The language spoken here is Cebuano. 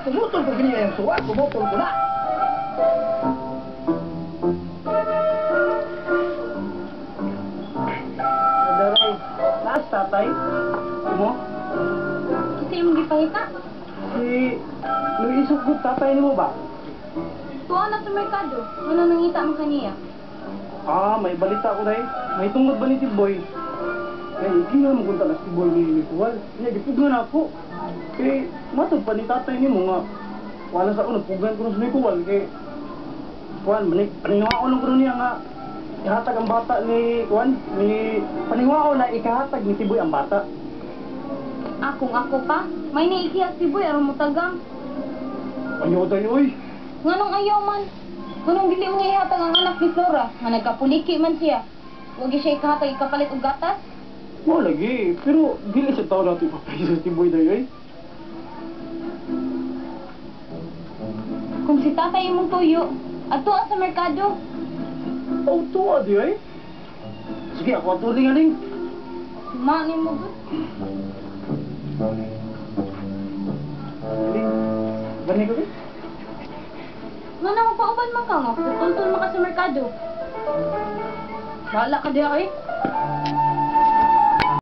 Pumutol ko gini ang suwa, pumutol ko na. Daray, taas tatay. Mo? Kasi imong gipangita. Si Luis ko tatay nimo ba? Tuwa na sa merkado. Ano nangita man kaniya? Ah, may balita ko dahil. May tungod ba ni Tiboy? Kay iki nga mo na si Tiboy ni Kuwal. Niya gipugan ako. Kay matod pa ni tatay nimo nga wala sa ako napugan ko na sa Kuwal kay kuan manik paningaon ko niya nga ihatag ang bata ni kuan ni paningaon na ikahatag ni Tiboy ang bata. Akong ako pa. May naiikiha si Boy aron mutagang. Ayaw tayo oy. Nganong ayaw man? Nganong dili mo niya ihatag ang anak ni Flora nga nagkapuliki man siya. Wag siya ikahatag ikapalit og gatas. Mo lagi, pero dili sa tao nato ipapaiso si Tiboy dayo oy. Kung si tatay imong tuyo, adto sa merkado. Oh, tuwa di ay. Sige, ako ang tuling aling. Suma ni mo gud. Aling, gani ko di. Nganong pauban man ka nga, tutultol man ka sa merkado. Wala ka diha eh.